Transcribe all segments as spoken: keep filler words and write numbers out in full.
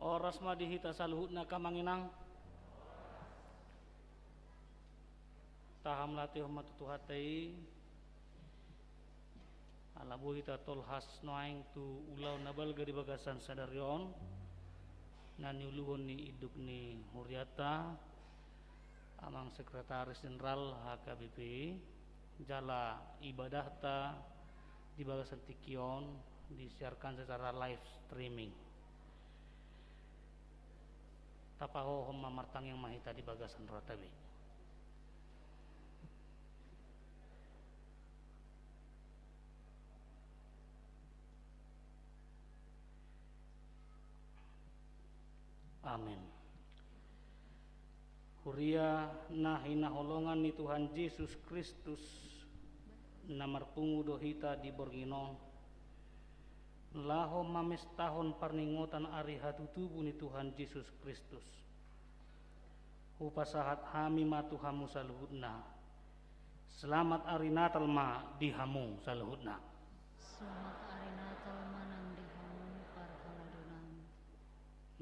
Horas ma di hita saluhutna, Amang Inang. Tahamlatihon ma tu Tuhanta i, ala boi hita tolhas nuaeng tu ulaon na balga di bagasan sadari on, na niuluhon ni induk ni hurianta, Amang Sekretaris Jenderal H K B P, jala ibadahta di bagasan tingki on disiarkan secara live streaming. Tapahohom ma, martangiang ma hita di bagasan rohanta be. Amen. Huria na hinaholongan ni Tuhan Jesus Kristus, na marpungu do hita di borngin on, laho mamestahon parningotan ari hatutubu ni Tuhan Jesus Kristus. Hupasahat hami ma tu hamu saluhutna. Selamat ari Natal ma di hamu saluhutna. Selamat ari Natal ma nang di hamu parhaladonan.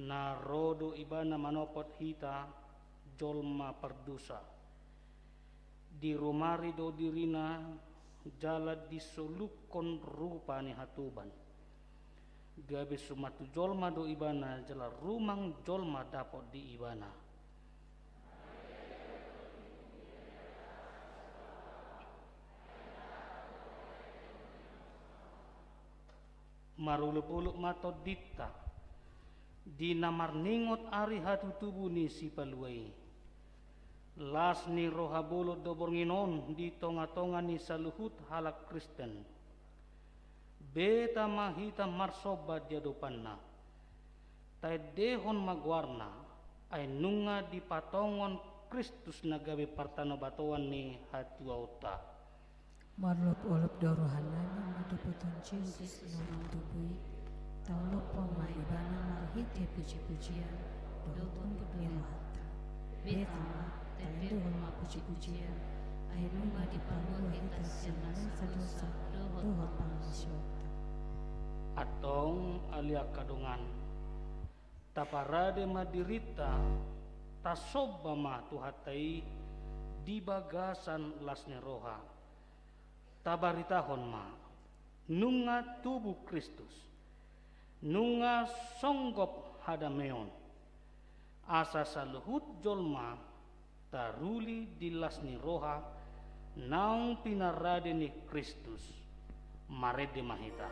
Na ro do Ibana manopot hita jolma pardosa. Dirumari do dirina jala disolukhon rupa ni hatoban. Gabe suman tu jolma do Ibana jala rumang jolma dapot di Ibana. Marolopolop ma tondinta di na marningot ari hatutubu ni Sipalua i. Las ni roha bolon do borngin on di tongatonga ni saluhut halak Kristen. Beta ma hita marsomba di adopanna. Taendehon ma goarna, ai nunga dipatongon Kristus na gabe partanobatoan ni hatuaonta. Marolopolop do rohanami mandapothon Jesus na umtubu i. Taolophon ma Ibana marhite pujipujian dohot unduk ni rohanta. Beta ma, taendehon ma pujipujian, ai nunga dipalua hita sian na dosa dohot pangunjuonta. Antong ale angka dongan, taparade ma dirinta, tasomba ma Tuhanta i di bagasan las ni roha. Tabaritahon ma, nunga tubu Kristus, nunga songgop hadameon, asa saluhut jolma taruli di las ni roha naung pinarade ni Kristus. Marende ma hita.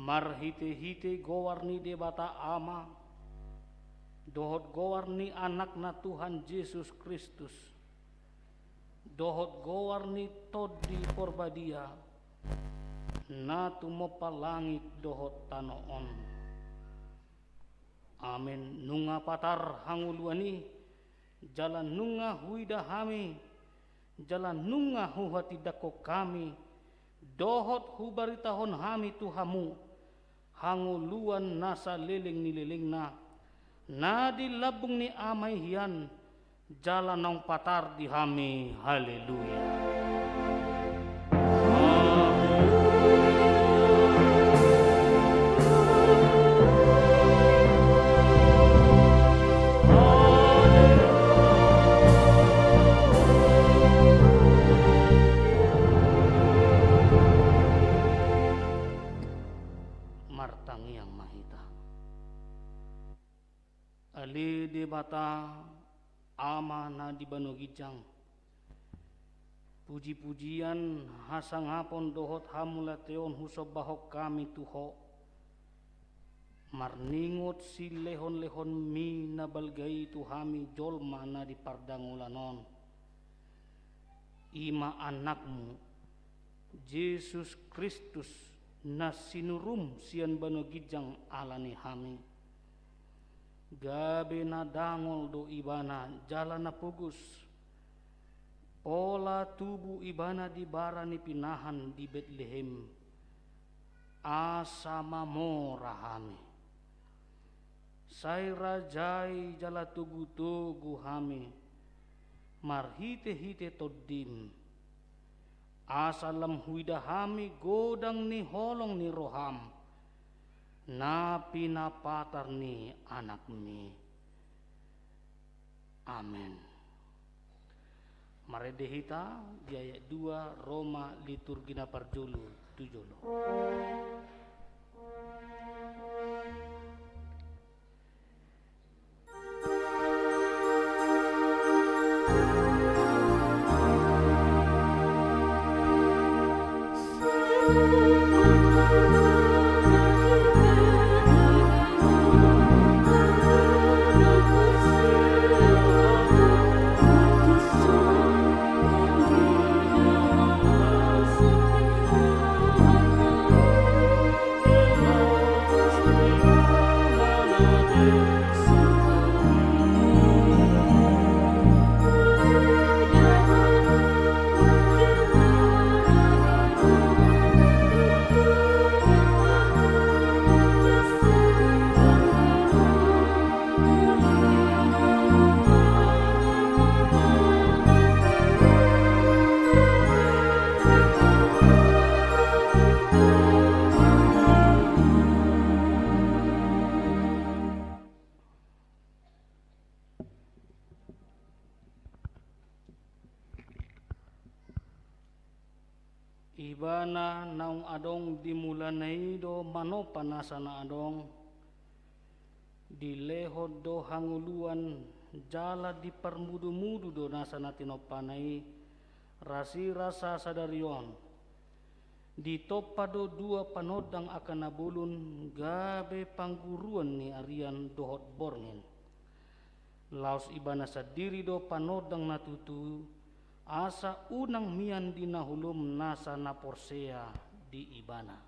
Marhite-hite goar ni Debata Ama, dohot goar ni Anakna Tuhan Jesus Kristus, dohot goar ni Tondi Porbadia, na tumompa langit dohot tano on. Amen. Nunga patar hangoluan i, jala nunga huida hami, jala nunga huhatindangkon hami, dohot hubaritahon hami tu hamu, hangoluan na saleleng ni lelengna, na di lambung ni Ama i hian, jala naung patar di hami. Haleluya. Martangiang ma hita. Ale Debata, Ama na di banua ginjang, puji-pujian, hasangapon dohot hamuliateon husombahon hami tu Ho, marningot silehon-lehonMi na balga i tu hami jolma na di pardangolan on. I ma AnakMu, Jesus Kristus, na sinuruM sian banua ginjang ala ni hami. Gabe na dangol do Ibana jala na pogos. Pola tubu Ibana di bara ni pinahan di Betlehem, asa mamora hami. Sai rajai jala togu-togu hami marhite-hite TondiM, asa lam huida hami godang ni holong ni rohaM, na pinapatar ni AnakMi. Amen. Marende hita di ayat dua, ro ma liturgi na parjolo tu jolo. Ibana naung adong di mulana i do manompa nasa na adong, dilehon do hangoluan jala diparmudu-mudu do nasa na tinompana i, rasirasa sadari on. Ditompa do dua panondang angka na bolon gabe pangguruan ni arian dohot borngin. Laos ibana sandiri do panondang na tutu, asa unang mian di na holom nasa na porsea di ibana.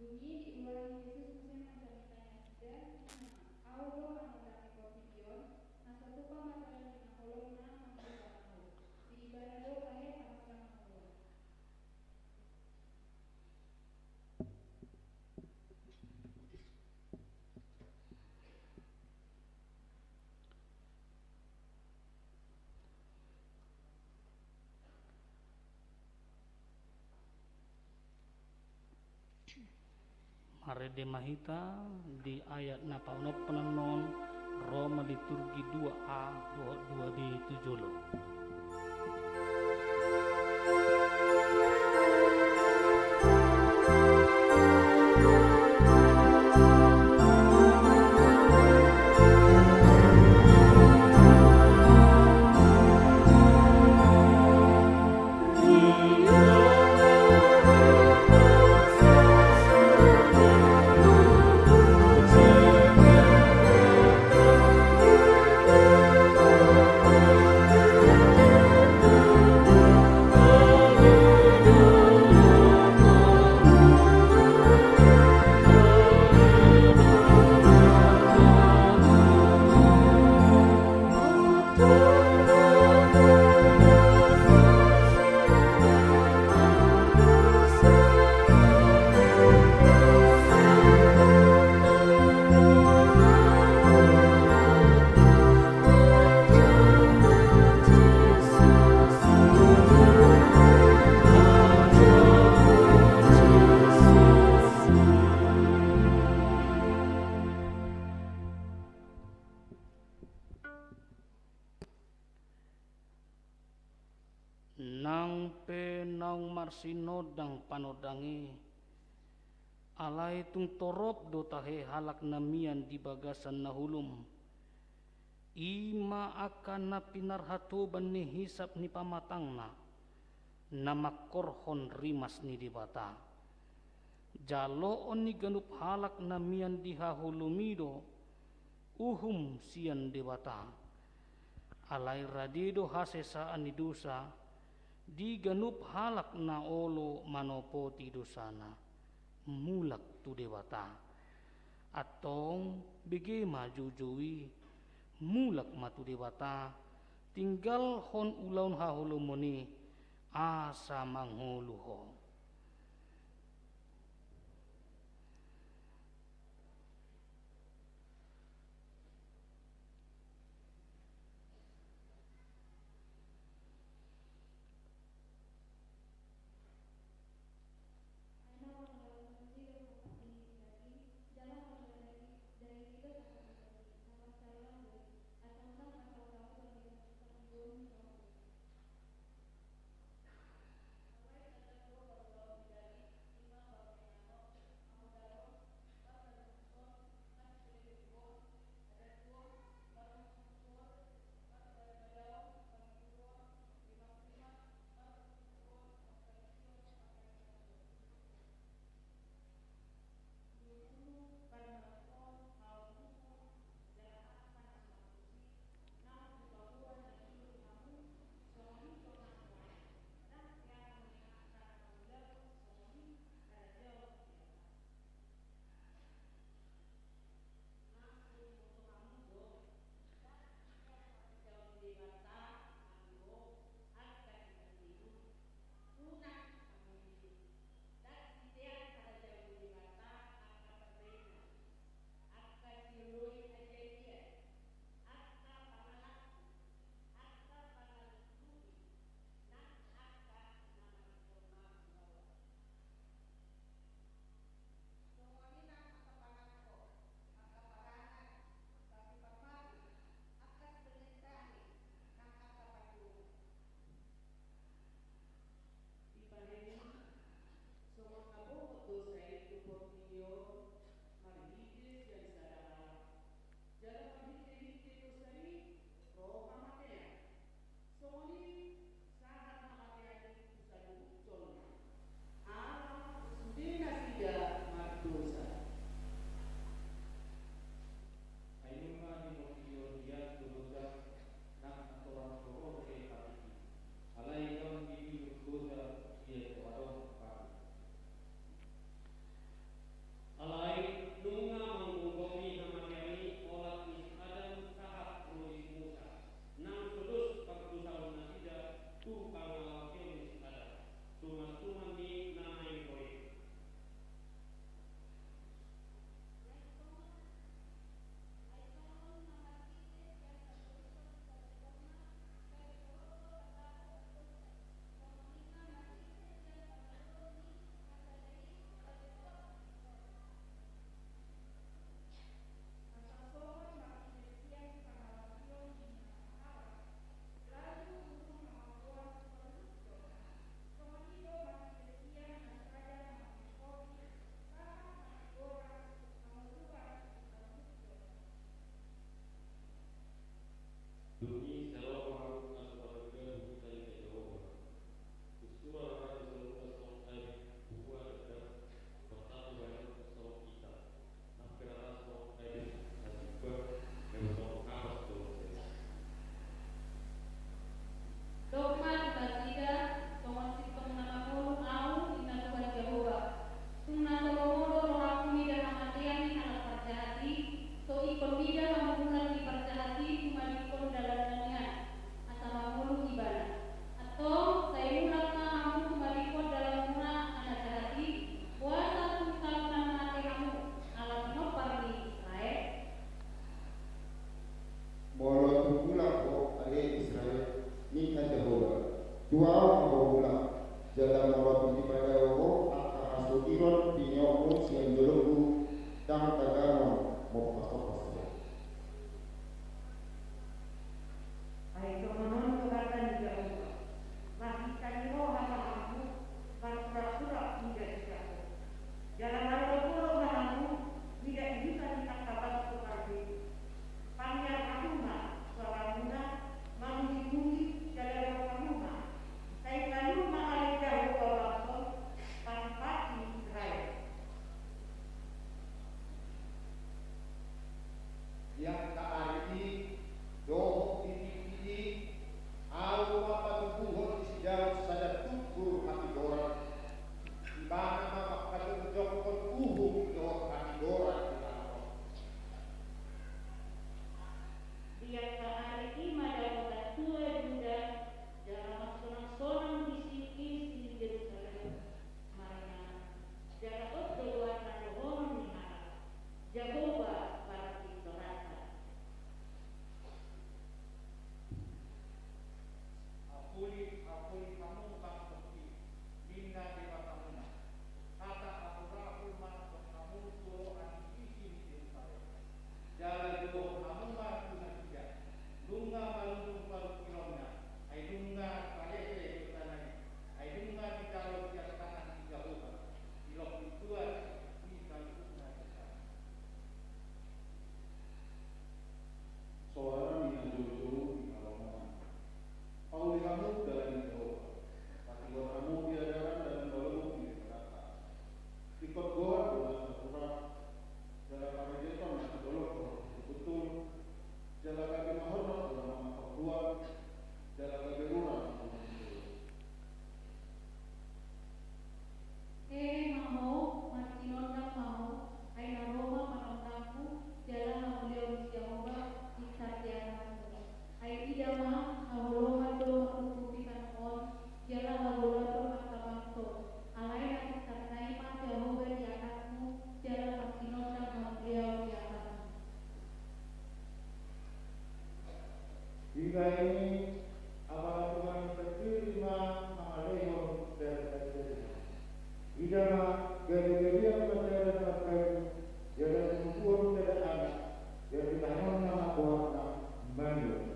Dung i diulangi Jesus muse manjaminta nasida, ninna ma, Ahu do panondangi portibi on. Na so tupa ma dalan ni na holom na mangihut Ahu, di Ibana do tahe hamondangan on. Marende ma hita di ayat na paonomhon annon, ro ma liturgi dua A dohot dua B tu jolo. Nang pe naung marsinondang panondang i, alai tung torop do tahe halak na mian di bagasan na holom. I ma angka na pinarhatoban ni hisap ni pamatangna, na mangkorhon rimas ni Debata. Jaloon ni ganup halak na mian di haholom i do uhum sian Debata. Alai rade do hasesaan ni dosa di ganup halak na olo manopoti dosana, mulak tu Debata. Antong bege ma joujou i, mulak ma tu Debata, tinggalhon ulaon haholomon i, asa mangolu ho. Ida ma, gari-garian ma sada marpain, jala sungguon sada anak, jala ditahenonna ma goarna Manuel.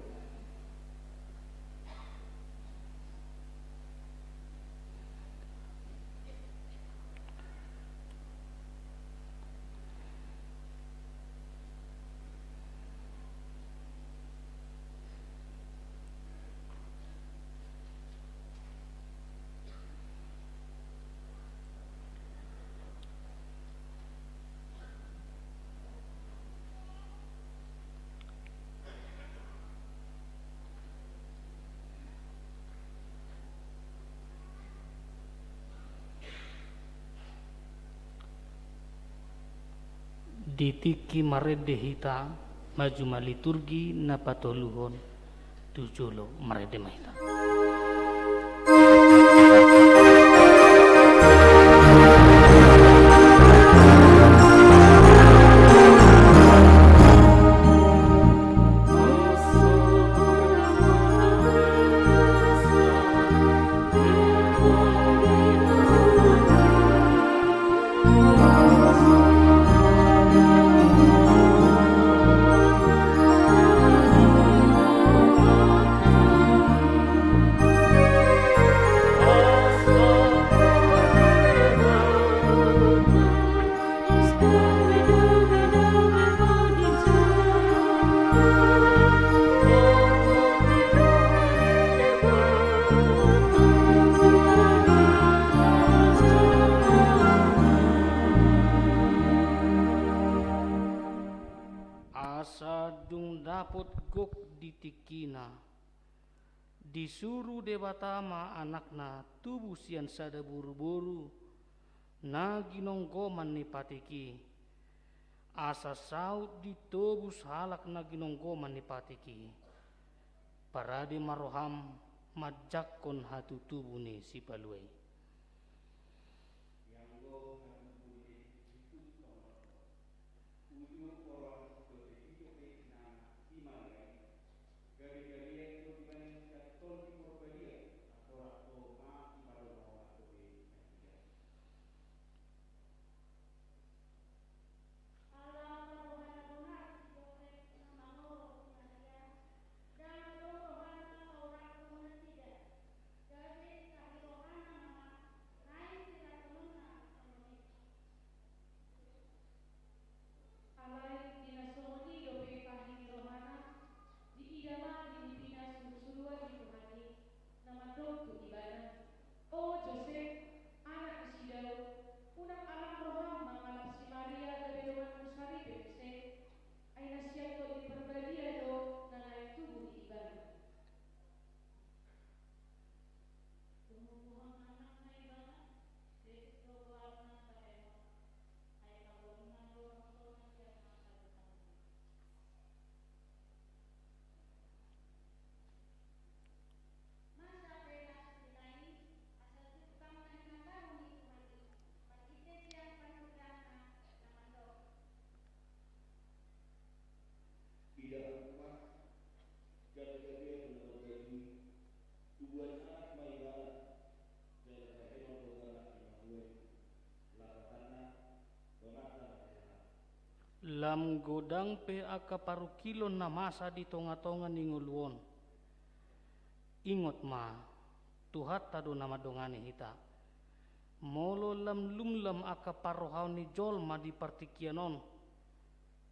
Di tingki marende hita, maju ma liturgi na patoluhon tu jolo, marende ma hita. Asa dung dapot gok di tingkina, disuru Debata ma Anakna tubu sian sada boruboru na ginonggoman ni patik i, asa saut ditobus halak na ginonggoman ni patik i. Parade ma roham manjangkon hatutubu ni Sipalua i. Alai di na songon i dope tahi ni rohana, diida ma di nipina surusuruan ni Tuhan i, na mandok tu ibana: O Josep, anak ni si Daud, unang alang roham mangalap si Maria gabe donganmu saripe muse, ai na sian Tondi Parbadia do na naeng tubu di ibana. Ida ma, gabe gabe na margagi, tubuan anak ma ibana, jala tahe ma goarna Immanuel, lapatanna donganna ma Debata. Lam godang pe angka parungkilon na masa di tongatonga ni ngolu on, ingot ma, Tuhanta do na mandongani hita. Molo lam lumlam angka parrohaon ni jolma di partingkian on,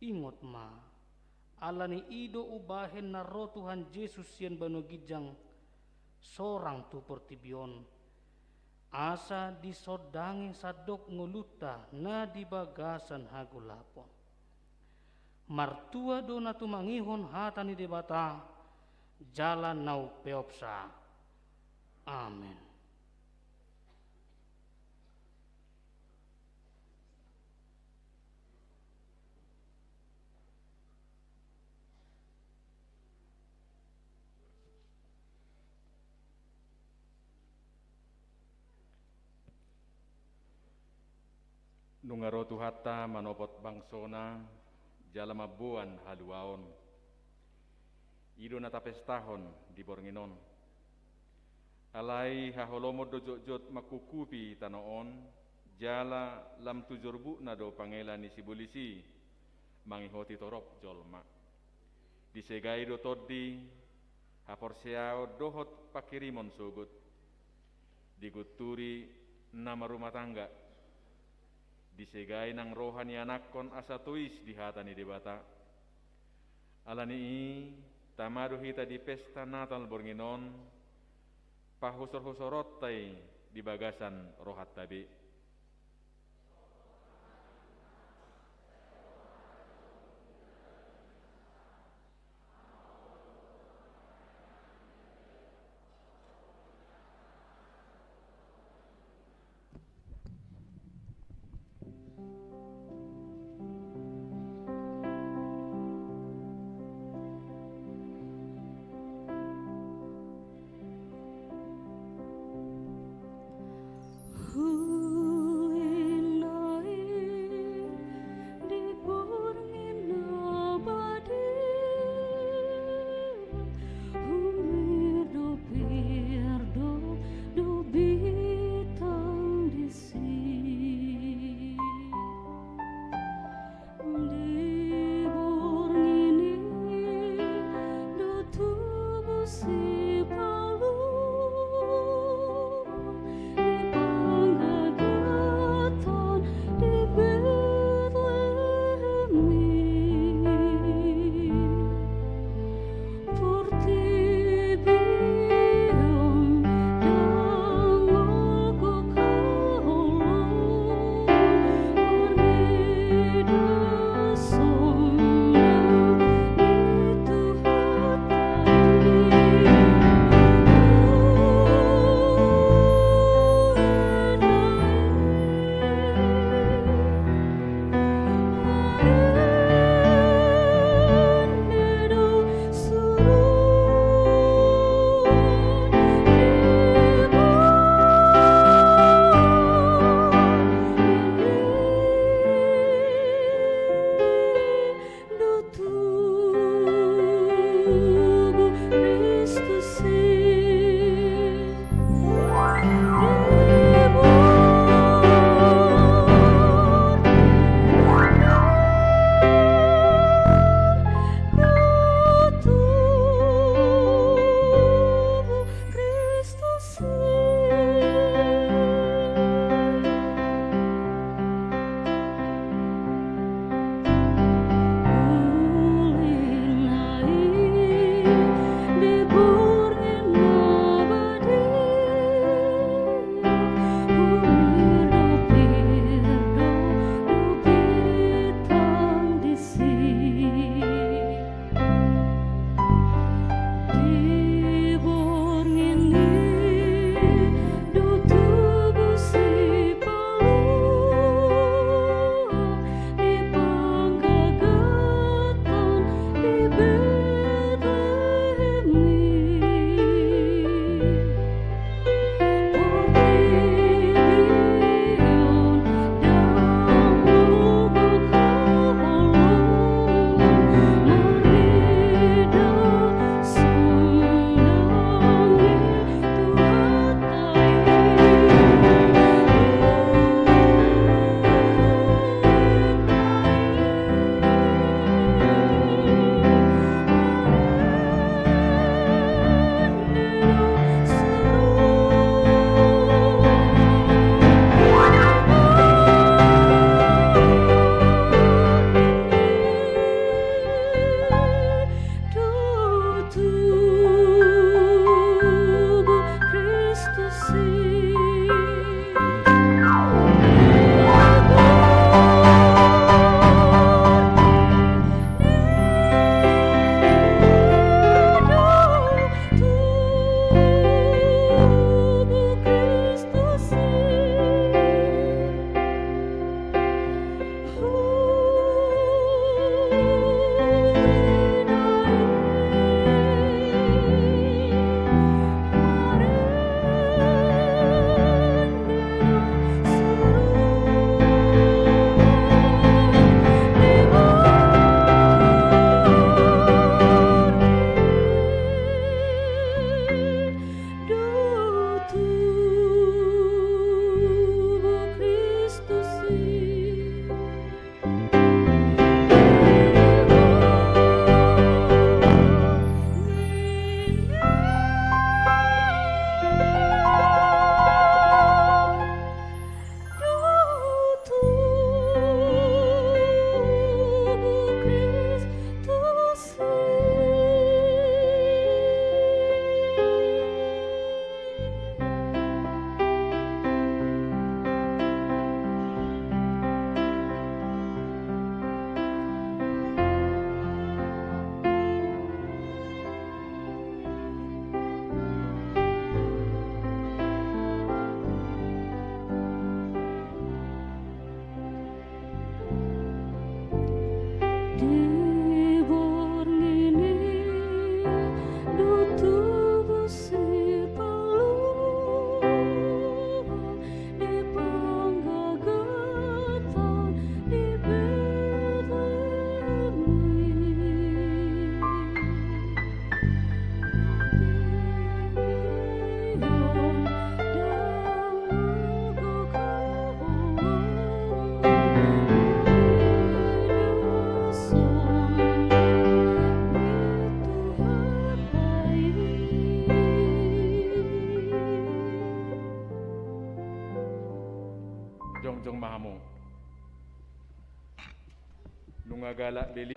ingot ma, ala ni i do umbahen na ro Tuhan Jesus sian banua ginjang, sorang tu portibi on, asa disondangi sandok ngolunta na di bagasan hagolapon. Martua do na tumangihon hata ni Debata, jala na umpeopsa. Amen. Nunga ro Tuhanta manopot bangsona, jala mamboan haluaon. I do na tapestahon di borngin on. Alai haholomon do jotjot mangkukupi tano on, Jala lam tu jorbutna do pangela ni sibolis i mangihoti torop jolma. Disegai do tondi, haporseaon dohot panghirimon sogot. Digunturi na marrumah tangga. Disegai nang roha ni anakkon asa tois di hata ni Debata. Ala ni i, tama do hita di pesta Natal borngin on, pahusorhusoronta i di bagasan rohanta be. Jongjong ma hamu. Nunga galak beli.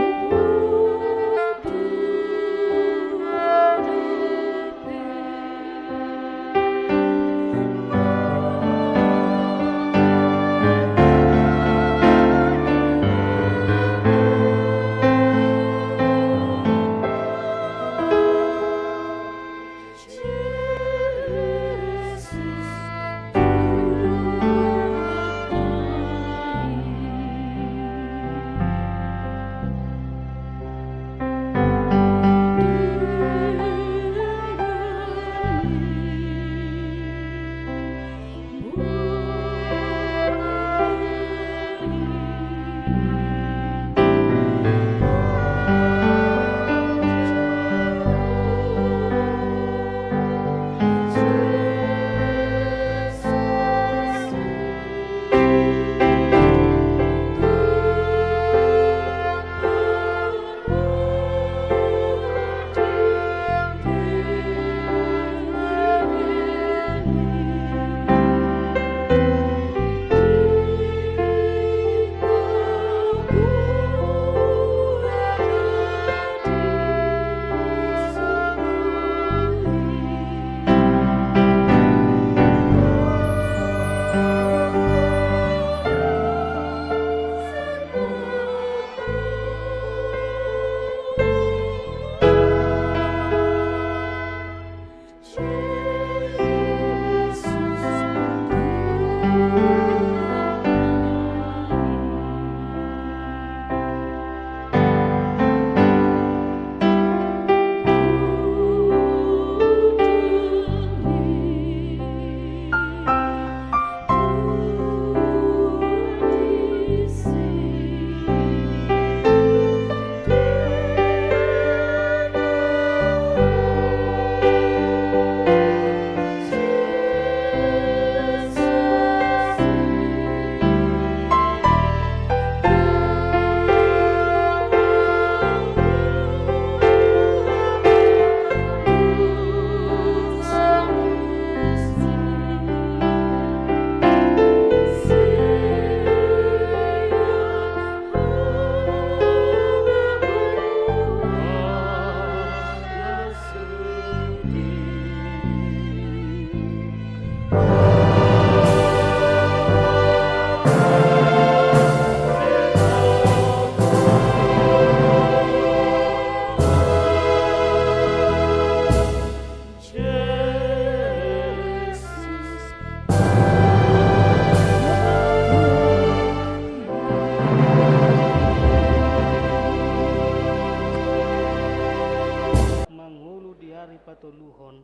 Mangolu di ari patoluhon,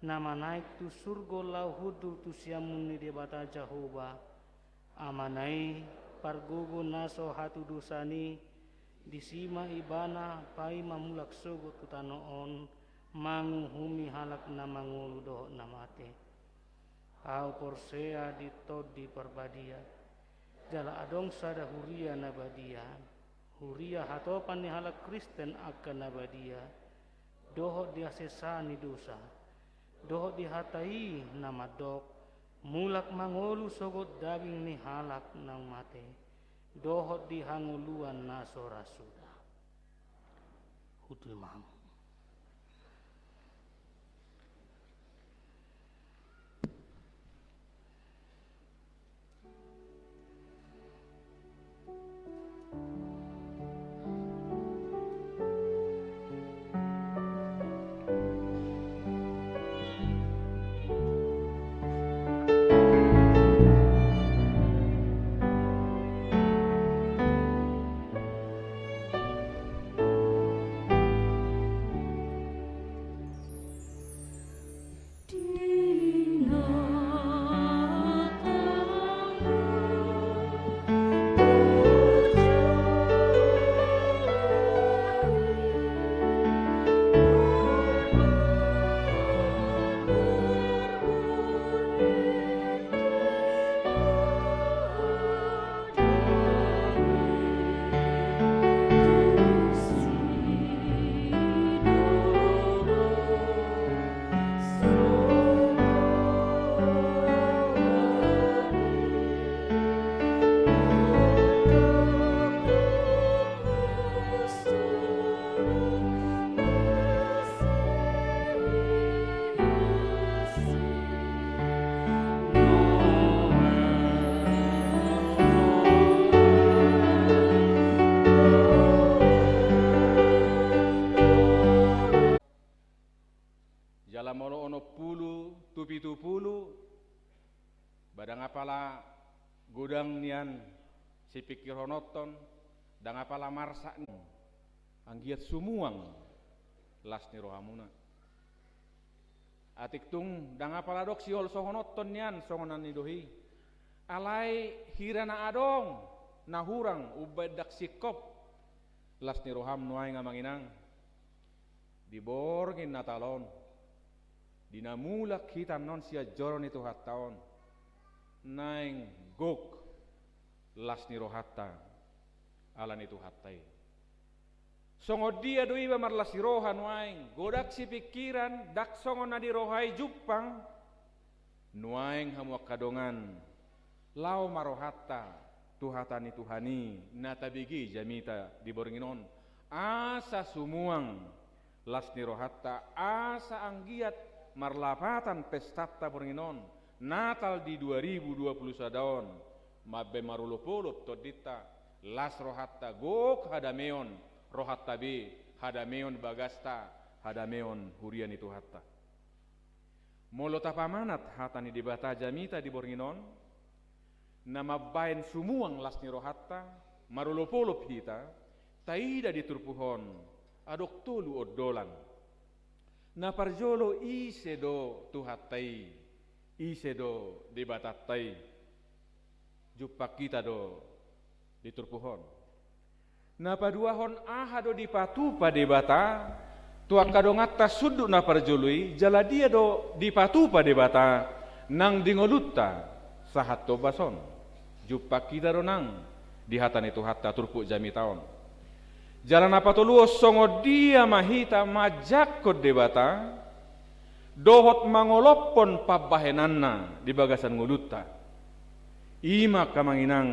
na manaek tu surgo laho hundul tu siamun ni Debata Jahowa, Amana i, pargogo na so hatudosan i, disi ma Ibana paima mulak sogot tu tano on, manguhumi halak na mangolu dohot na mate. Ahu porsea di Tondi Parbadia, jala adong sada huria na badia, huria hatopan ni halak Kristen angka na badia, dohot di hasesaan ni dosa, dohot di hata i na mandok, mulak mangolu sogot daging ni halak naung mate, dohot di hangoluan na so ra suda. Hundul ma hamu. Apala godang nian sipingkirhononton, ndang apala marsak nian, anggiat sumuang las ni rohamuna. Atik tung ndang apala adong siholsohononton nian songon na nidok i. Alai hira na adong na hurang umbaen ndang singkop las ni roham nuaeng, amang inang. Di borngin Natal on, di na mulak hita annon sian joro ni Tuhanta on, naeng gok las ni rohanta ala ni Tuhanta i. Songon dia do iba marlas ni roha nuaeng, godang sipingkiran, ndang songon na di roha i jumpang? Nuaeng hamu angka dongan, laho ma rohanta tu hata ni Tuhan i na tabege jamita di borngin on, asa sumuang las ni rohanta, asa anggiat marlapatan pestanta borngin on, Natal di dua ribu dua puluh sada on, mambaen marolopolop tondinta, las rohanta, gok hadameon rohanta be, hadameon bagasta, hadameon huria ni Tuhanta. Molo tapamanat hata ni Debata jamita di borngin on, na mambaen sumuang las ni rohanta, marolopolop hita, taida di turpuk on adong tolu ondolan. Na parjolo, ise do Tuhanta i, ise do Debatanta i? Jumpang hita do di turpuk on. Na paduahon, aha do dipatupa Debata tu angka donganta sundut na parjolo i, jala dia do dipatupa Debata nang di ngolunta sahat tu ombas on? Jumpang hita do nang di hata ni Tuhanta turpuk jamita on. Jala na patoluhon, songon dia ma hita manjangkon Debata dohot mangolophon pambahenanna di bagasan ngolunta. I ma angka amang inang,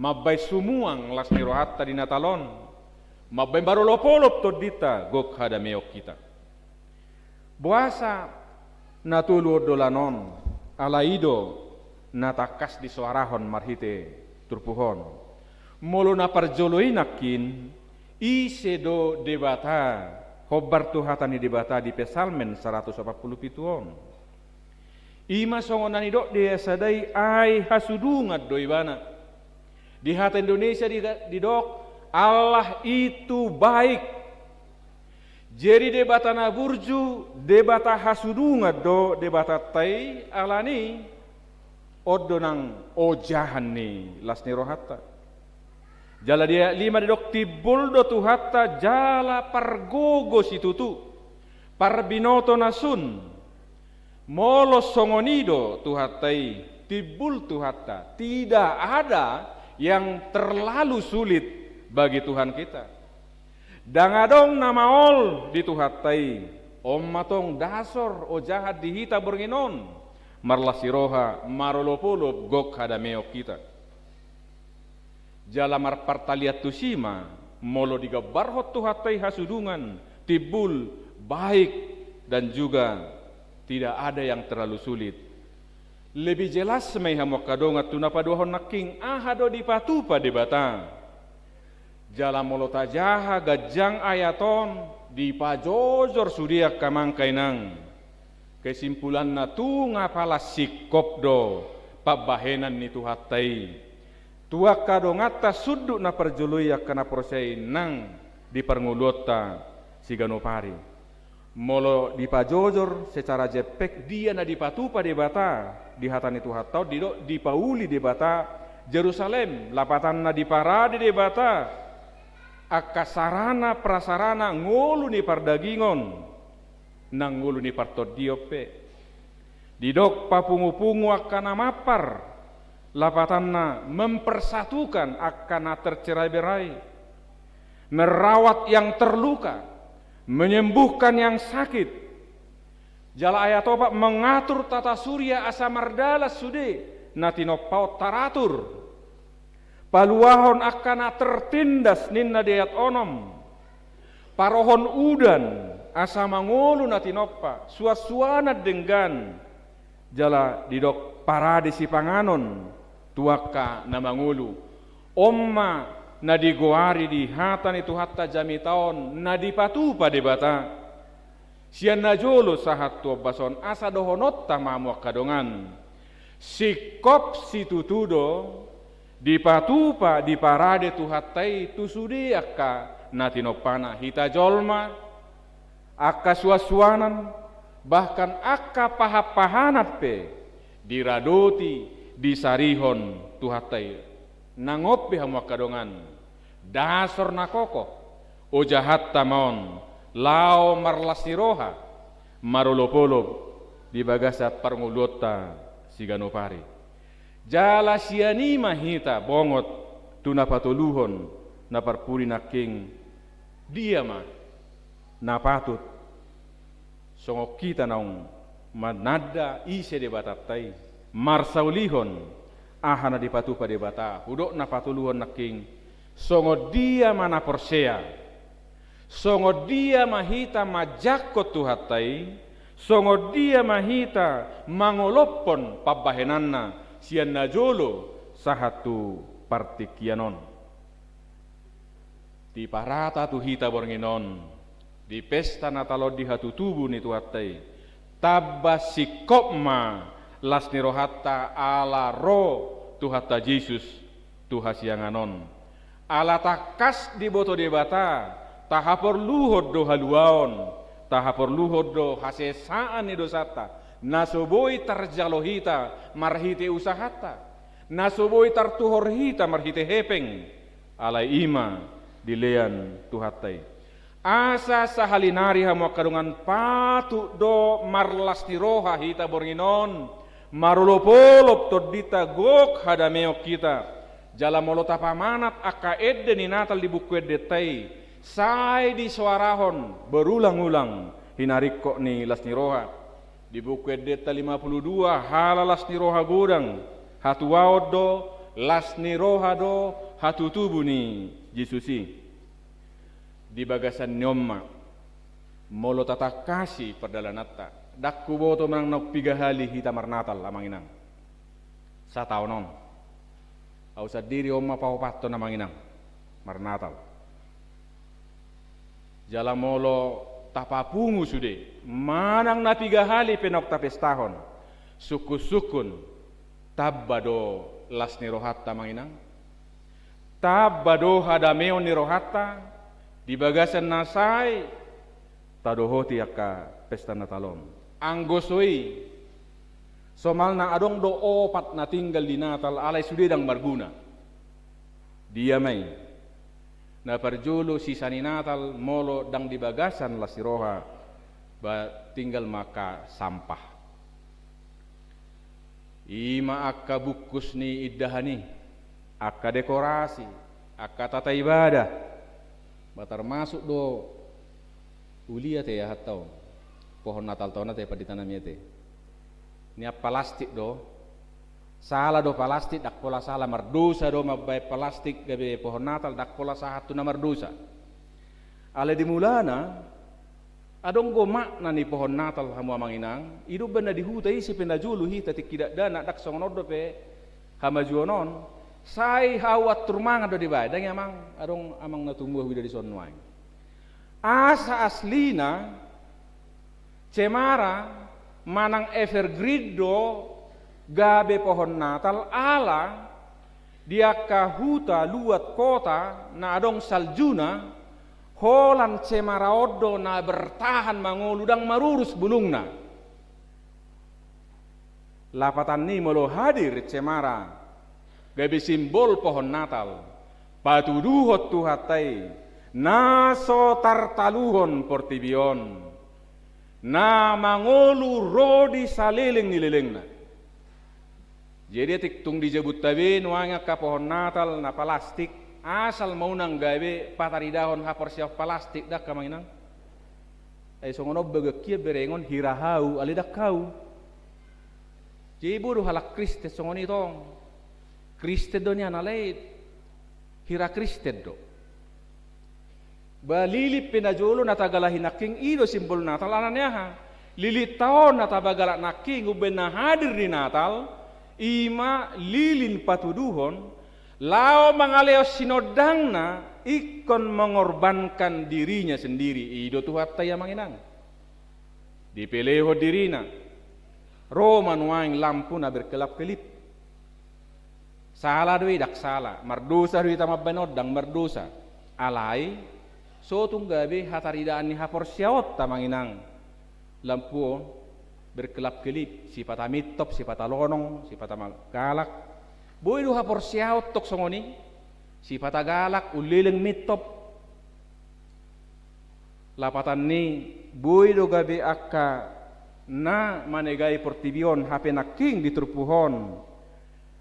mambaen sumuang las ni rohanta di Natal on, mambaen marolopolop tondinta, gok hadameon hita. Boasa na tolu ondolan on? Alai i do na tangkas disoarahon marhite turpuk on. Molo na parjolo i nangkin, ise do Debata? Hombar tu hata ni Debata di Psalmen saratus opat pulu pitu on. I ma songon na nidok di ayat sada i, ai hasudungan do Ibana. Di hata Indonesia di, didok, Allah itu baik. Jadi Debata na burju, Debata hasudungan do Debatanta i, alani on do nang ojahan ni las ni rohanta. Jala di ayat lima didok, timbul do Tuhanta jala pargogo situtu, parbinoto na sun. Molo songon i do Tuhanta i, timbul Tuhanta, tidak ada yang terlalu sulit bagi Tuhan kita. Ndang adong na maol di Tuhanta i. On ma tong dasor ojahan di hita borngin on, marlas ni roha, marolopolop, gok hadameon hita. Jala marpartalian tusi ma, molo digambarhon Tuhanta i hasudungan, timbul, baik, dan juga tidak ada yang terlalu sulit. Lebih jelas ma i hamu angka dongan tu na paduahon nangkin, aha do dipatupa Debata. Jala molo tajaha ganjang ayat on, dipajojor sude angka amang, angka inang. Kesimpulanna, tung apala singkop do pambahenan ni Tuhanta i tu angka donganta sundut na parjolo i, angka na porsea i nang di parngoluonta siganup ari. Molo dipajojor secara jempek, dia na dipatupa Debata di hata ni Tuhanta on, didok, dipauli Debata Jerusalem, lapatanna diparade Debata angka sarana prasarana ngolu ni pardagingon nang ngolu ni partondion pe. Didok, papungupungu angka na mampar, lapatanna mempersatukan angka na tercerai-berai, merawat yang terluka, menyembuhkan yang sakit. Jala ayat opat, mengatur tata surya asa mardalan sude na tinompa on taratur. Paluahon angka na tertindas ninna di ayat onom. Parohon udan asa mangolu na tinompa, suansuanan denggan. Jala didok, parade sipanganon tu angka na mangolu. On ma na digoari di hata ni Tuhanta jamita on na dipatupa Debata. Sian na jolo sahat tu ombas on, asa dohononta ma hamu angka dongan. Singkop situtu do dipatupa, diparade Tuhanta i tu sude angka na tinompana, hita jolma, angka suansuanan, bahkan angka pahanpahanan pe diradoti, disarihon Tuhanta i. Nang on pe hamu angka dongan, dasor na kokoh ojahanta ma on laho marlas ni roha, marolopolop di bagasan parngoluonta siganup ari. Jala sian i ma hita bongot tu na patoluhon, na parpudi nangkin, dia ma na patut songon hita naung mananda ise Debatanta i, marsaulihon aha na dipatupa Debata. Hudok na patoluhon nangkin, songon dia ma na porsea, songon dia ma hita manjangkon Tuhanta i, songon dia ma hita mangolophon pambahenanna sian na jolo sahat tu partingkian on. Diparata tu hita borngin on di pesta Natal on, di hatutubu ni Tuhanta i, tamba singkop ma las ni rohanta ala ro Tuhanta Jesus tu hasiangan on. Ala tangkas diboto Debata, tahaporluhon do haluaon, tahaporluhon do hasesaan ni dosanta, na so boi tarjalo hita marhite usahanta, na so boi tartuhor hita marhite hepeng. Alai i ma dilean Tuhanta i. Asa sahali nari hamu angka dongan, patut do marlas ni roha hita borngin on, marolopolop tondinta gok hadameon hita. Jala molo tapamanat angka ende ni Natal di buku endenta i, sai disoarahon berulang-ulang hinaringkot ni las ni roha. Di buku endenta lima puluh dua, hala las ni roha godang hatuaon do, las ni roha do hatutubu ni Jesus i. Di bagasan ni on ma, molo tatangkasi pardalananta, ndang huboto manang naung piga hali hita marnatal, amang inang, sataon on. Au sandiri on ma paopathon, amang inang, marnatal. Jala molo tapapungu sude manang na piga hali pe naung tapestahon, sungkun-sungkun tamba do las ni rohanta, amang inang. Tamba do hadameon ni rohanta di bagasan na sai tadohoti angka pesta Natal on. Anggo so i, somalna adong do opat na tinggal di Natal alai sude ndang marguna. Dia ma i? Na parjolo, sisa ni Natal molo ndang di bagasan las ni roha, ba tinggal ma angka sampah. I ma angka bungkus ni indahan i, angka dekorasi, angka tata ibadah. Ba tarmasuk do, uli ate, aha, taon pohon Natal taon ate, pandita nami ate. Nian palastik do. Sala do palastik? Ndang pola sala. Mardosa do mambaen palastik gabe pohon Natal? Ndang pola sahat tu na mardosa. Alai di mulana, adong do makna ni pohon Natal, hamu amang inang. I do umbahen na di huta, ise pe na jolo hita tingki dakdanak, ndang songon on dope hamajuon on. Sai hau antur mangan do dibaen, ndang i, amang? Adong amang na tubu huida dison nuaeng. Asa aslina, cemara manang evergreen do gabe pohon Natal, ala di angka huta, luat, kota na adong saljuna, holan cemara on do na bertahan mangolu, ndang marurus bulungna. Lapatan ni i, molo hadir cemara gabe simbol pohon Natal, patuduhon Tuhanta i na so tartaluhon portibi on, na mangolu ro di saleleng ni lelengna. Jadi atik tung di jabunta be nuaeng angka pohon Natal na palastik, asal ma unang gabe pataridahon haporseaon palastik, ndang, amang inang? Ai songon on bagak hian berengon, hira hau, alai ndang hau. Jadi boi do halak Kristen songon i tong. Kristen do nian alai hira Kristen do. Ba lilin pe na jolo na tagalahi nangkin, i do simbol Natal, ala ni aha? Lilinta on na tapagalak nangkin umbahen na hadir di Natal, i ma lilin patuduhon laho mangalehon sinondangna ingkon mengorbankan dirinya sendiri. I do Tuhanta i, amang inang. Dipelehon dirina, Ro ma nuaeng lampu na berkelap-kelip. Sala do i, ndang sala. Mardosa do hita mambaen on, ndang mardosa. Alai, so tung gabe hataridaan ni haporseaonta, amang inang. Lampu on berkelap-kelip, sipata mintop, sipata lonong, sipata ma-, galak. Boi do haporseaon tong songon i, sipata galak, umleleng, mintop. Lapatan ni, boi do gabe angka na manegai portibi on, hape nangkin di turpuk on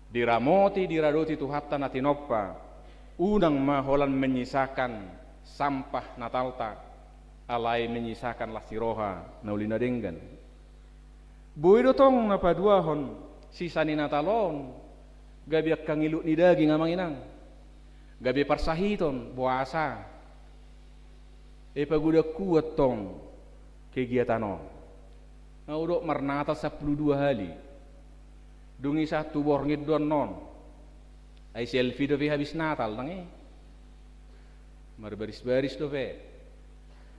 diramoti, diradoti Tuhanta na tinompa. Unang ma holan menyisakan sampah Natalta, alai menyisakan las ni roha na uli na denggan. Boi do tong na paduahon sisa ni Natal on gabe angka ngilut ni daging, amang inang. Gabe parsahiton, boasa? E, pagodang huat tong kegiatan on. Nga hudok marnatal sampulu dua hali. Dung i sahat tu borngin do annon. Ai selfie dope habis Natal, ndang i. Marbaris-baris dope.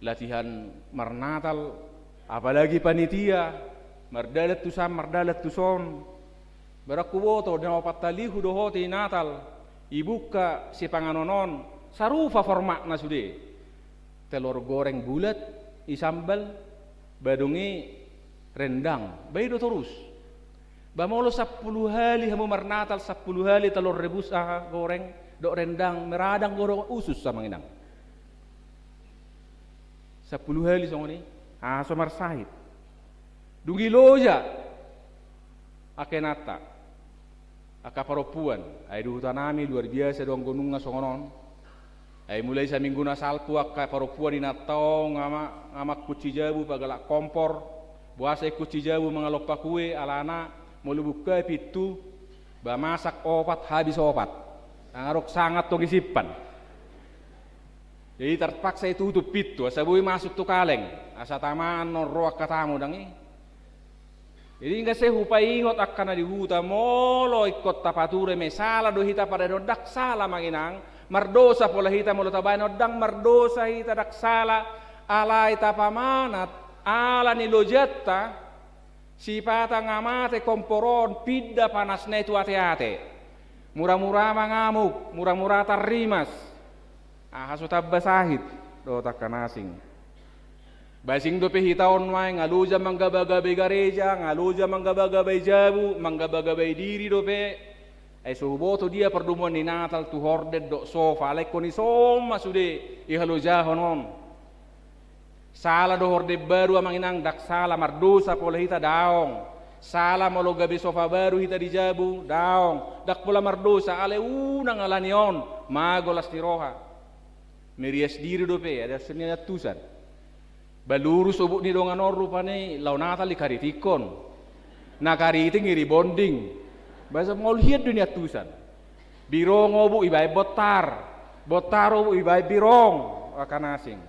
Latihan marnatal, apalagi panitia, mardalan tu san, mardalan tu son. Barang huboto, na opat hali hudohoti Natal, ibuka sipanganon on, sarupa formatna sude. Telor goreng bulat, i sambal, ba dung i rendang, ba i do torus. Ba molo sampulu hali hamu marnatal, sampulu hali telor rebus, aha, goreng, dohot rendang, meradang godang usus, amang inang. Sampulu hali songon i, aha, so marsahit. Dung i loja angka inanta, angka parompuan, ai di hutanami luar biasa do anggo nunga songon on. Ai mulai saminggu na salpu angka parompuan inanta on nga ma-, nga mangkut sijabu pagalak kompor, boasa ingkut sijabu mangalompa kue, alana molo buka pintu, ba masak opat, habis opat. Nga adong sanga tong i simpan. Jadi terpaksa i tutup pintu, asa boi masuk tu kaleng, asa tama annon ro angka tamu, ndang i. Jadi nunga sai hupaingot angka na di huta, molo ingkon tapature ma i, sala do hita padanon, ndang sala, amang inang. Mardosa pola hita molo tabaen on, ndang mardosa hita, ndang sala. Alai tapamanat ala ni lojanta, sipata nga mate kompor on, pinda panasna i tu ate-ate. Mura-mura mangamuk, mura-mura tarrimas. Aha so tamba sahit dohot angka na asing. Ba asing dope hita on nuaeng, nga loja manggabagabai gareja, nga loja manggabagabai jabu, manggabagabai diri dope. Ai so huboto dia pardomuan ni Natal tu horden dohot sofa, alai ingkon dison ma sude i halojahon on. Sala do horden baru, amang inang, ndang sala. Mardosa pola hita? Daong. Sala molo gabe sofa baru hita di jabu? Daong. Ndang pola mardosa, alai unang ala ni on mago las ni roha. Merias diri dope, ada seni antusan. Ba lurus obuk ni dongan on rupani, laho Natal dikaritingkon. Na kariting i rebonding. Ba so molo hian do niantusan. Birong obuk ibaen bontar. Bontar obuk ibaen birong. Angka na asing.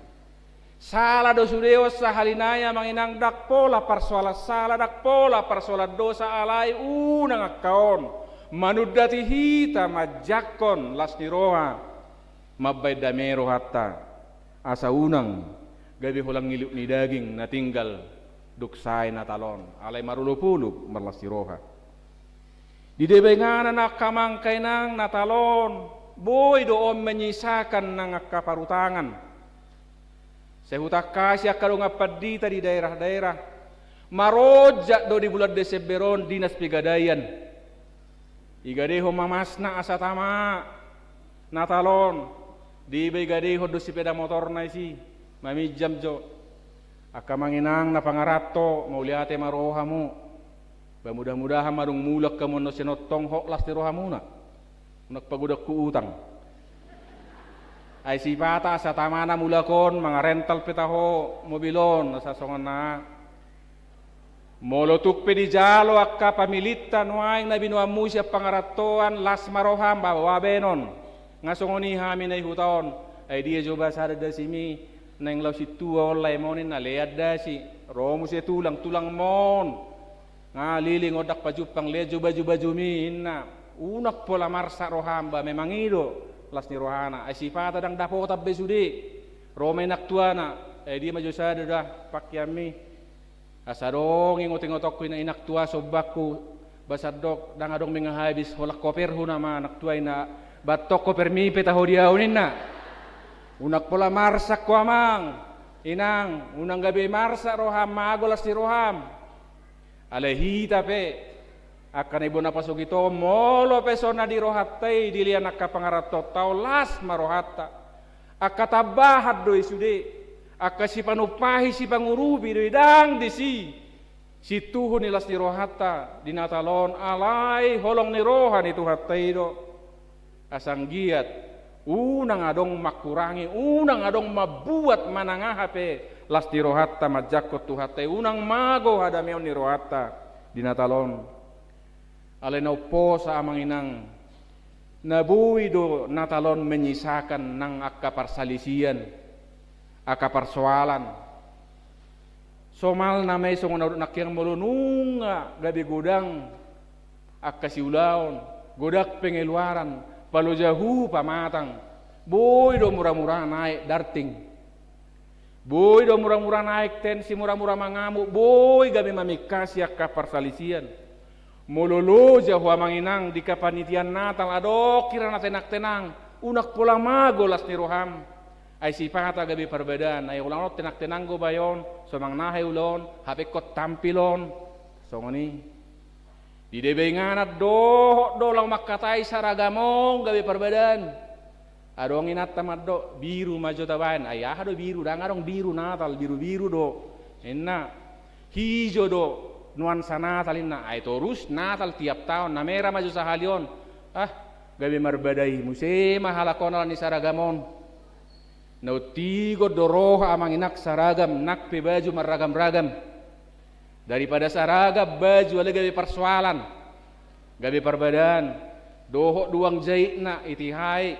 Sala do sude on sahali nai, amang inang, ndang pola parsoalan sala, ndang pola parsoalan dosa, alai unang angka on manundati hita manjangkon las ni roha, mambaen dame rohanta, asa unang gabe holan ngilut ni daging na tinggal dung sae Natal on, alai marolopolop marlas ni roha. Di debengana angka amang, angka inang, Natal on, boi do on menyisakan nang angka parutangan. Sai hutangkasi angka dongan pandita di daerah-daerah. Maronjak do di bulan Desember on Dinas Pegadaian. Igadehon ma masna asa tama Natal on. Dibaen, igadehon do sepeda motorna disi, maminjam jo. Angka amang inang na pangaranto, mauliate ma roha hamu. Ba mudah-mudahan ma dung mulak hamu annon sian on tong hot las ni rohamuna. Unang pagodanghu utang. Ai sipata asa tama na mulak on, mangarental pe taho mobil on, asa songon na. Molo tung pe dijalo angka pamilinta nuaeng na binoanmu sian pangarantoan, las ma roham, ba boha baenon. Nga songon i hami na di huta on. Ai dia jo ba sada dasimi, naeng laho sintua on, lae ma on, ninna, lean dasi. Ro muse tulang, tulang ma on. Nga leleng on, ndang pajumpang, lean jo baju-bajumi, ninna. Unang pola marsak roham, ba memang i do las ni rohana. Ai sipata ndang dapotan be sude. Ro ma inang tuana. Ai dia ma jo sada da pakeanmi. Asa adong ingot-ingotonku ina, inang tua sombaku, ba sandok ndang adong menga habis, holan koperhu nama, inang tua, ina, ba tong kopermi pe taho di au ninna. Unang pola marsak ho amang, inang, unang gabe marsak roham, mago las ni roham. Alai hita pe angka na ibana pasogit on, molo pe songon na di rohanta i, dilean angka pangarantoanta on, las ma rohanta. Angka tambahan do i sude, angka sipanumpahi, sipangurupi do i, ndang disi sintuhu ni las ni rohanta di Natal on, alai holong ni roha ni Tuhanta i do. Asa anggiat unang adong mangkurangi, unang adong mambuat manang aha pe las ni rohanta manjangkon Tuhanta i, unang mago hadameon ni rohanta di Natal on. Alai na umposa amang inang, na boi do Natal on menyisakan nang angka parsalisian, angka parsoalan. Somalna ma i songon na hudok nangkin, molo nunga gabe godang angka siulaon, godang pengeluaran, palojahu pamatang, boi do mura-mura naek darting. Boi do mura-mura naek tensi, mura-mura mangamuk, boi gabe mamingkasi angka parsalisian. Molo loja ho amang inang di kapanitiaan Natal, adong hira na tenang-tenang, unang pola mago las ni roham. Ai sipata gabe parbadaan, ai holan on tenang-tenang do bae on, so manang aha ulaon, hape ingkon tampil on. Songon i. Di dibahen inganan dohot do laho mangkatai saragam on gabe parbadaan. Adong inanta mandok, biru ma jo tabahen. Ai aha do biru, ndang adong biru Natal, biru-biru do. Ninna, hijo do nuansa Natal ninna. Ai torus Natal tiap taon, na mera ma jo sahali on. Ah, gabe marbadai muse ma halak on ala ni saragam on. Na untigon do roha amang inang saragam, nang pe baju marragam-ragam. Daripada saragam baju alai gabe parsoalan, gabe parbadaan, dohot do uang jaitna, itiha i.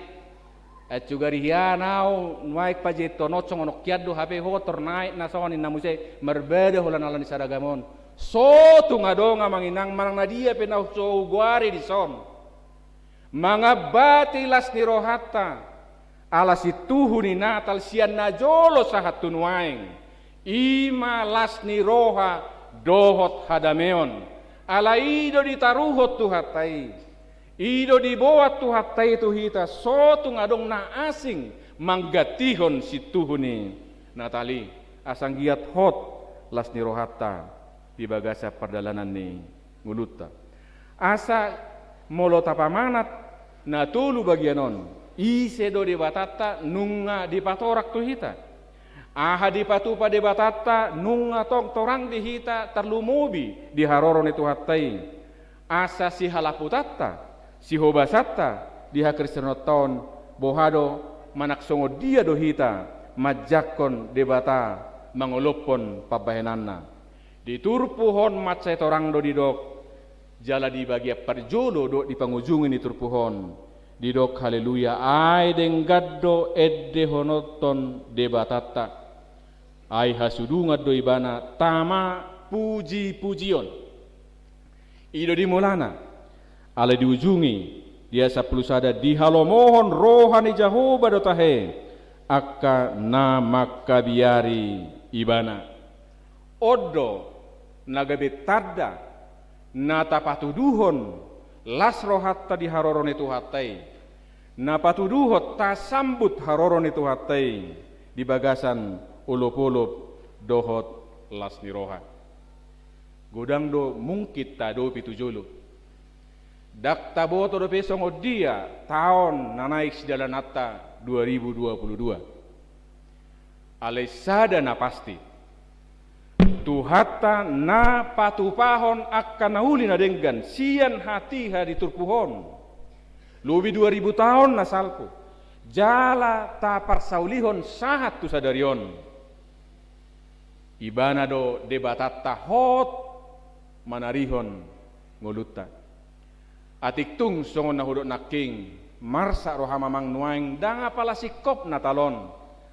Ai sugari hian au nuaeng pajaithon on songon on hian do, hape hotor naek na songon ninna muse, marbada holan ala ni saragam on. So tung adong amang inang manang na dia pe na so hugoari dison. Mangambati las ni rohanta, ala sintuhu ni Natal sian na jolo sahat tu nuaeng, i ma las ni roha dohot hadameon. Ala i do ditaruhon Tuhanta i, i do diboan Tuhanta i tu hita, so tung adong na asing manggantihon sintuhu ni Natal i, asa anggiat hot las ni rohanta di bagasan pardalanan ni ngolunta. Asa molo tapamanat na tolu bagian on, ise do Debatanta nunga dipatorang tu hita? Aha dipatupa Debatanta nunga tong torang di hita, tarlumobi di haroro ni Tuhanta i? Asa sihalaputanta, sihobasanta di hakristenonta on, boha do manang songon dia do hita manjangkon Debata mangolophon pambahenanna? Di turpuk on mansai torang do didok, jala di bagian parjolo dohot di pangujungi ni turpuk on, didok haleluya, ai denggan do endehononhon Debatanta. Ai hasudungan do Ibana tama puji-pujion. I do di mulana, alai diujungi di ayat sampulu sada, dihalomohon roha ni Jahowa do tahe angka na mangkabiari Ibana. On do na gabe tanda na tapatuduhon las rohanta di haroro ni Tuhanta i, na patuduhon tasambut haroro ni Tuhanta i di bagasan olop-olop dohot las ni roha. Godang do mungkin taadopi tu jolo. Ndang taboto dope songon dia taon na naeng sidalananta dua ribu dua puluh dua. Alai sada na pasti, Tuhanta na patupahon angka na uli na denggan sian hatiha di turpuk on. Lobi dua ribu taon na salpu, jala taparsaulihon sahat tu sadari on. Ibana do Debatanta hot manarihon ngolunta. Atik tung songon na hudok nangkin, marsak roham amang nuaeng, ndang apala singkop Natal on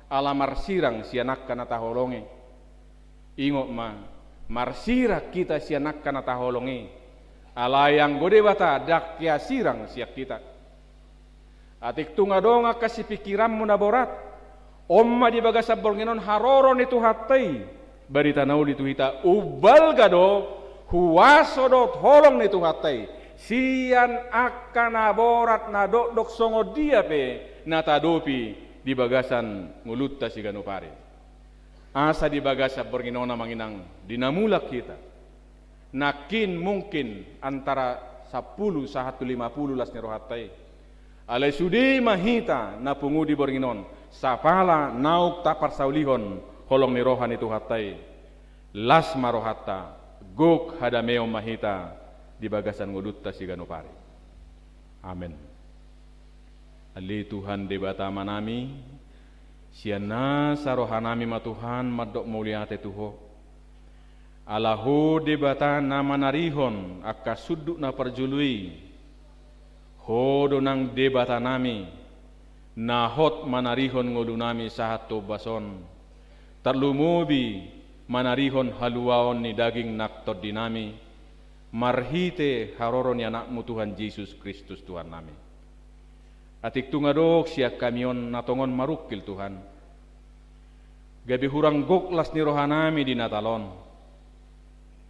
ala marsirang sian angka na taholongi. Ingot ma, marsirang hita sian angka na taholongi, alai anggo Debata ndang hea sirang sian hita. Atik tung adong angka sipingkiranmu na borat, on ma di bagasan borngin on haroro ni Tuhanta i, Barita na uli tu hita, umbalga do, huaso dohot holong ni Tuhanta i sian angka na borat na dokdok songon dia pe na taadopi di bagasan ngolunta siganup ari. Asa di bagasan borngin on, amang inang, di na mulak hita, nangkin mungkin antara sampulu sahat tu lima pulu las ni rohanta i. Alai sude ma hita na pungu di borngin on, sapala naung taparsaulihon holong ni roha ni Tuhanta i, las ma rohanta, gok hadameon ma hita di bagasan ngolunta siganup ari. Amen. Ale Tuhan Debata Amanami, sian nasa rohanami ma Tuhan mandok mauliate tu Ho. Ala Ho Debata na manarihon angka sundut na parjolo i. Ho do nang Debatanami, na hot manarihon ngolunami sahat tu ombas on, tarlumobi manarihon haluaon ni daging nang tondinami, marhite haroro ni Anakmu Tuhan Jesus Kristus Tuhannami. Atik tung adong sian hami on na tongon marungkil, Tuhan, gabe hurang gok las ni rohanami di Natal on.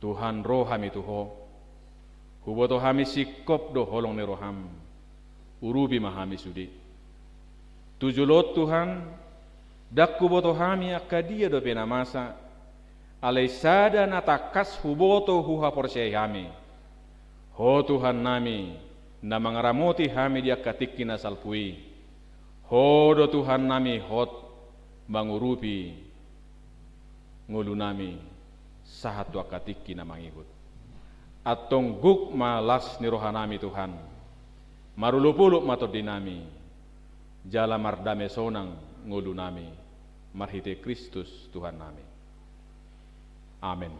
Tuhan, ro hami tu Ho. Huboto hami singkop do holong ni roham. Urupi ma hami sude. Tu jolo on, Tuhan, ndang huboto hami angka dia dope na masa, alai sada na tangkas huboto, huhaporseai hami. Ho Tuhannami, na mangaramoti hami di angka tingki na salpu i. Ho do Tuhannami hot mangurupi ngolunami sahat tu angka tingki na mangihut. Antong gok ma las ni rohanami, Tuhan. Marolopolop ma tondinami, jala mardame sonang ngolunami, marhite Kristus Tuhannami. Amen.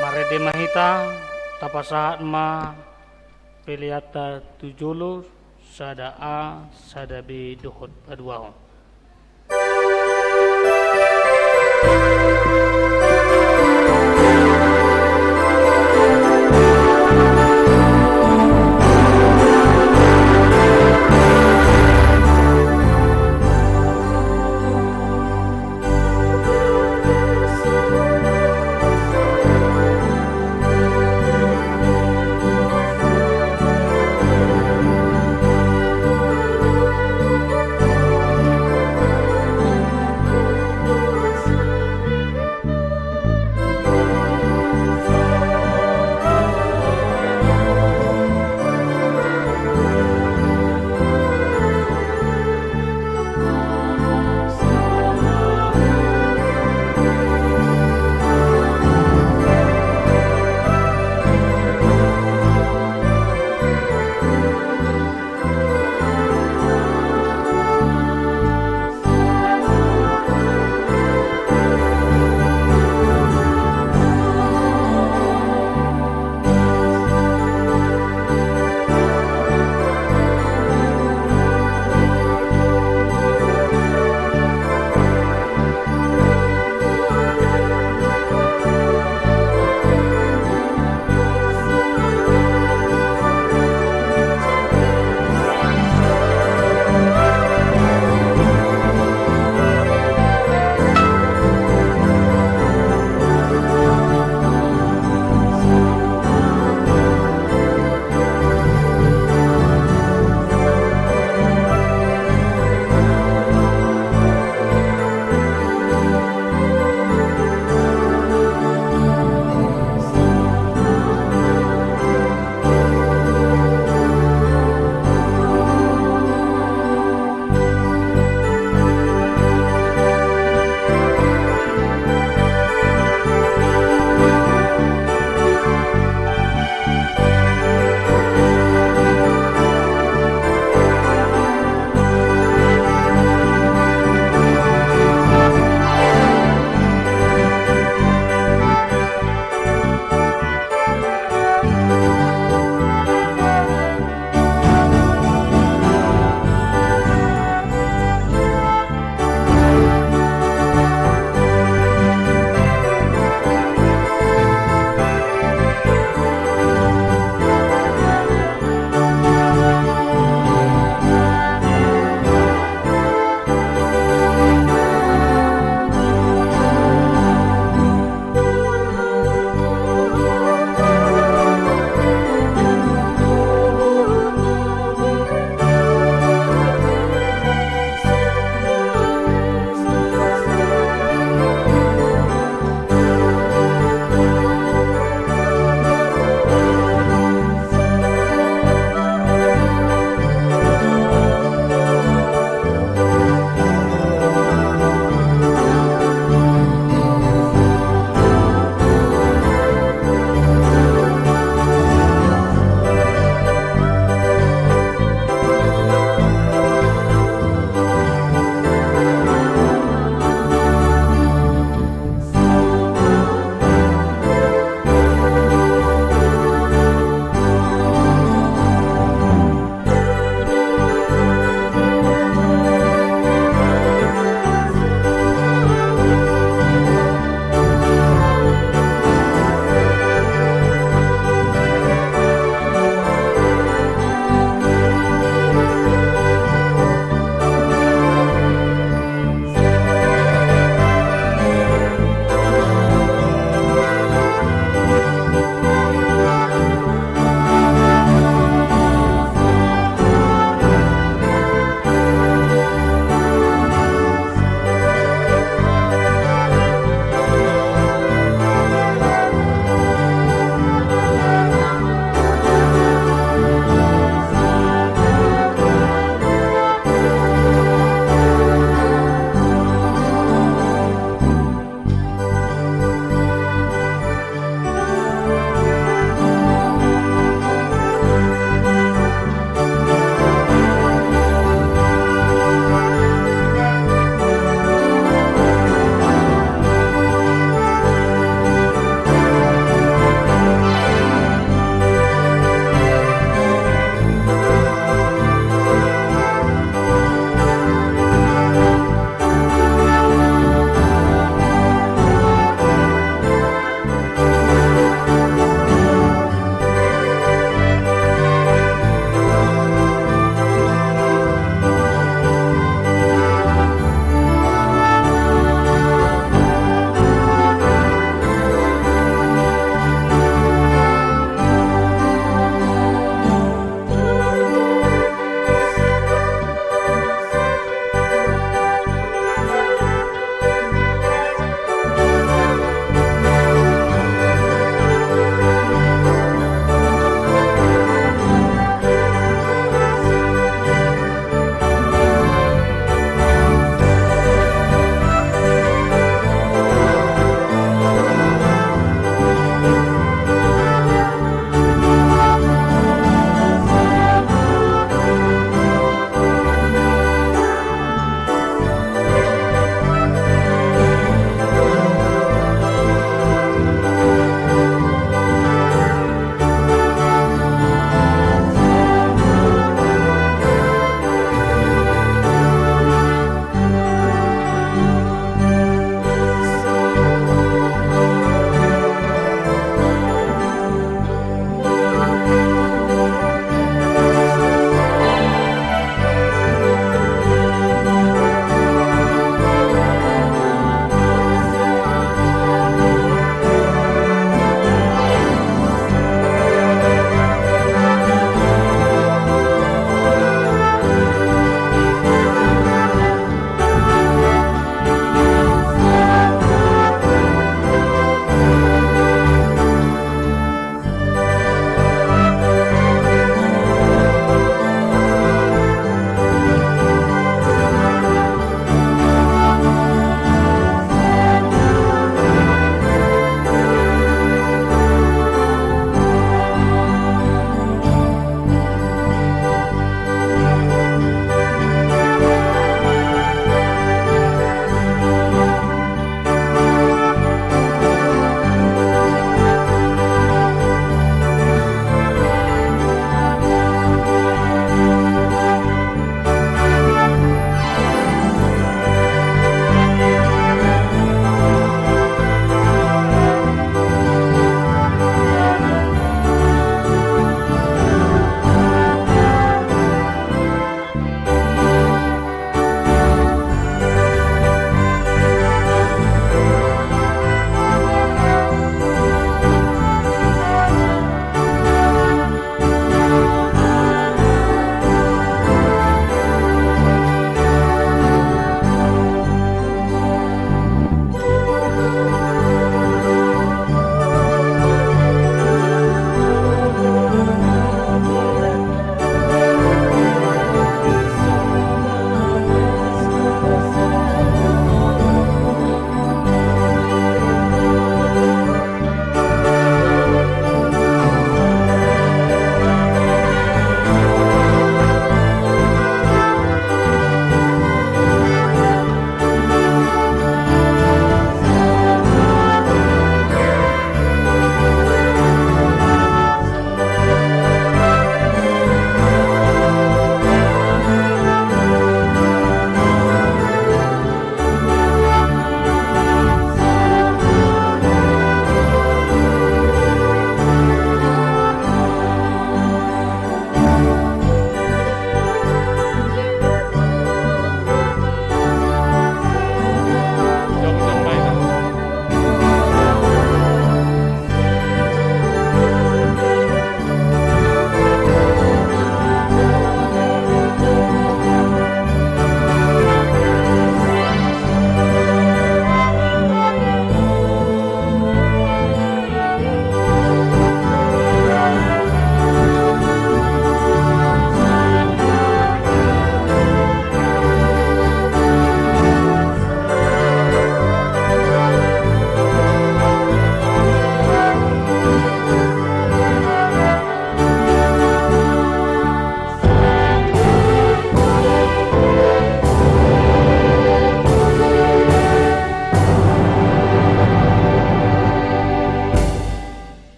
Marende ma hita, tapasahat ma peleanta tu jolo, sada A, sada B dohot paduahon.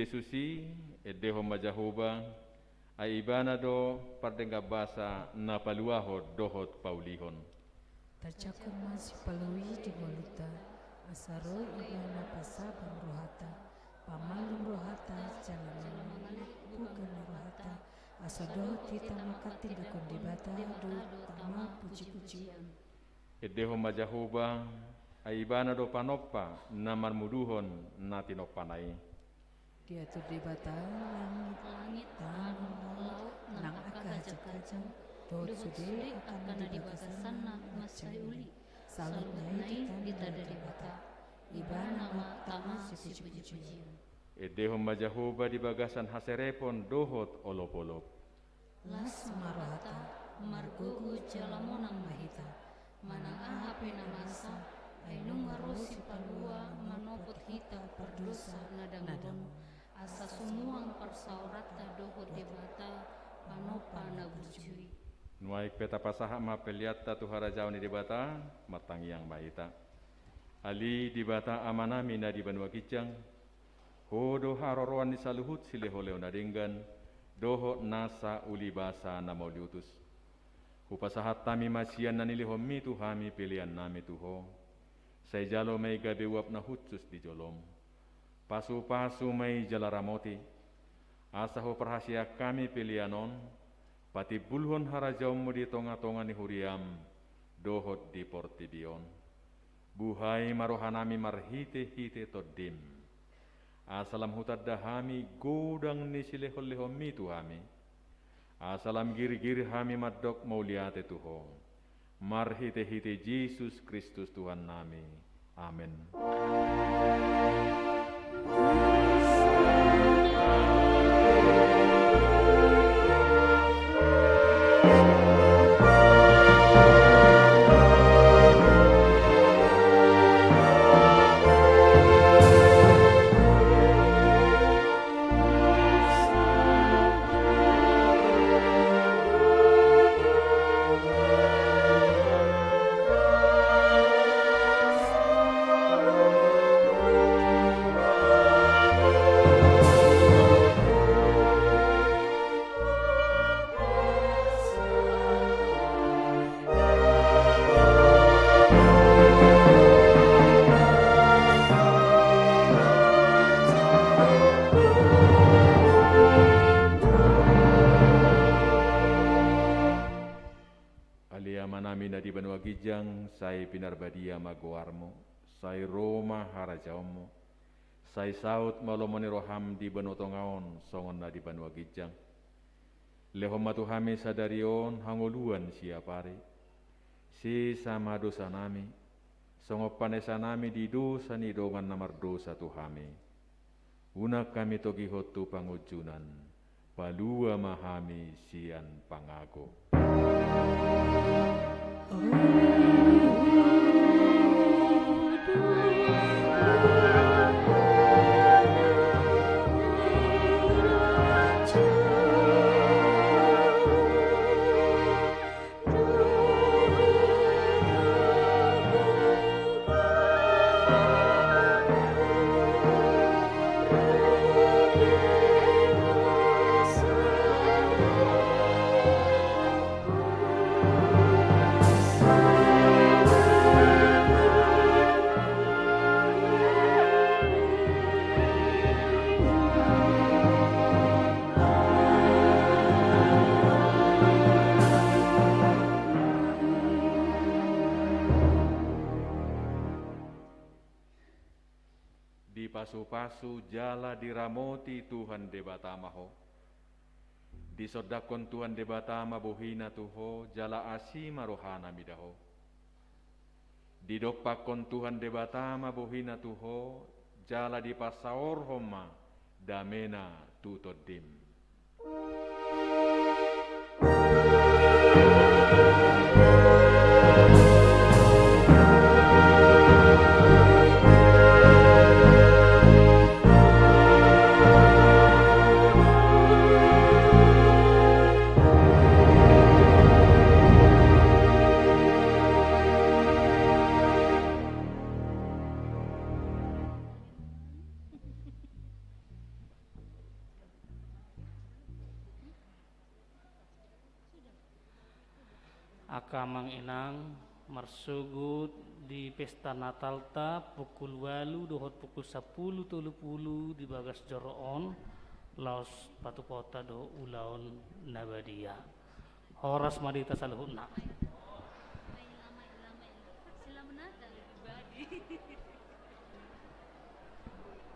Jesus i, endehon ma Jahowa, ai Ibana do pardenggan basa na paluahon dohot paulihon. Tajangkon ma sipalua i di ngolunta, asa ro Ibana pasabam rohanta, pamalum rohanta, jala mangalehon buka ni rohanta, asa dohot hita manghatindangkon Debata do tama pujipujian. Endehon ma Jahowa, ai Ibana do panompa na marmuduhon na tinompana i. Diatur Debata langit, langit, tano, laut, nang angka hajanghajangan, dohot sude angka na di bagasanna mansai uli. Saluhutna i ditanda Debata. Ibana ma tama sipujipujian. Endehon ma Jahowa di bagasan haserepon dohot olopolop. Las ma rohanta, margogo jala monang ma hita. Manang aha pe na masa, ai nunga ro Sipalua manopot hita pardosa na dangol on. Asa sumuang parsaoranta dohot Debata, panompa na burju i. Nuaeng pe tapasahat ma peleanta tu harajaon ni Debata, martangiang ma hita. Ale Debata Amanami na di banua ginjang, Ho do haroroan ni saluhut sileholeho na denggan, dohot nasa ulibasa na mauliutus. Hupasahat hami ma sian na nilehonmi tu hami peleannami tu Ho. Sai jalo ma i gabe uap na hushus di jolom. Pasupasu ma i jala ramoti. Asa huparhaseang hami pelean on, patimbulhon harajaonmu di tongatonga ni huriam, dohot di portibi on. Buhai ma rohanami marhitehite Tondim. Asa lam hutanda hami godang ni silehonlehonmi tu hami. Asa lam girgir hami mandok mauliate tu Ho. Marhitehite Jesus Kristus Tuhannami. Amen. Ale Amanami na di banua ginjang, sai pinarbadia ma goarmu, sai ro ma harajaonmu, sai saut ma lomo ni roham di banua tonga on songon na di banua ginjang. Lehon ma tu hami sadari on hangoluan siapari. Sesa ma dosanami, songon panesanami di dosa ni dongan na mardosa tu hami. Unang hami togihon tu pangunjunan, palua ma hami sian pangago. Dipasupasu jala diramoti Tuhan Debata ma ho. Disondangkon Tuhan Debata ma bohina tu ho, jala asi ma rohana mida ho. Didompakkon Tuhan Debata ma bohina tu ho, jala dipasaorhon ma damena tu tondim. Angka amang inang, marsogot di pesta Natalta pukul ualu dohot pukul sampulu tolu pulu di bagas joro on, laos patupahonta do ulaon na badia. Horas ma di hita saluhutna.